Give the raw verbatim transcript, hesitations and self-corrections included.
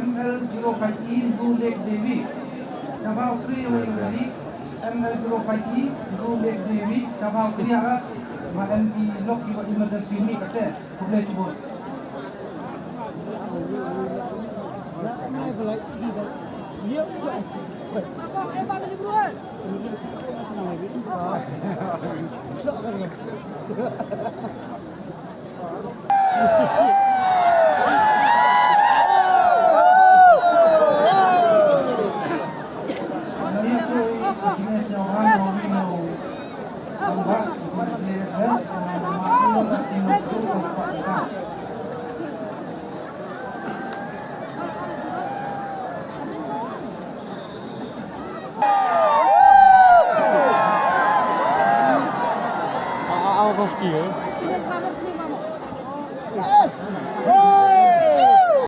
M L zero five E Rulek Devi. Kaba u kri wa yu dari. M L zero five E Rulek Devi. Kaba u kri ya. Ma M P lok ki wa emergency ni kate. Khublei chibun.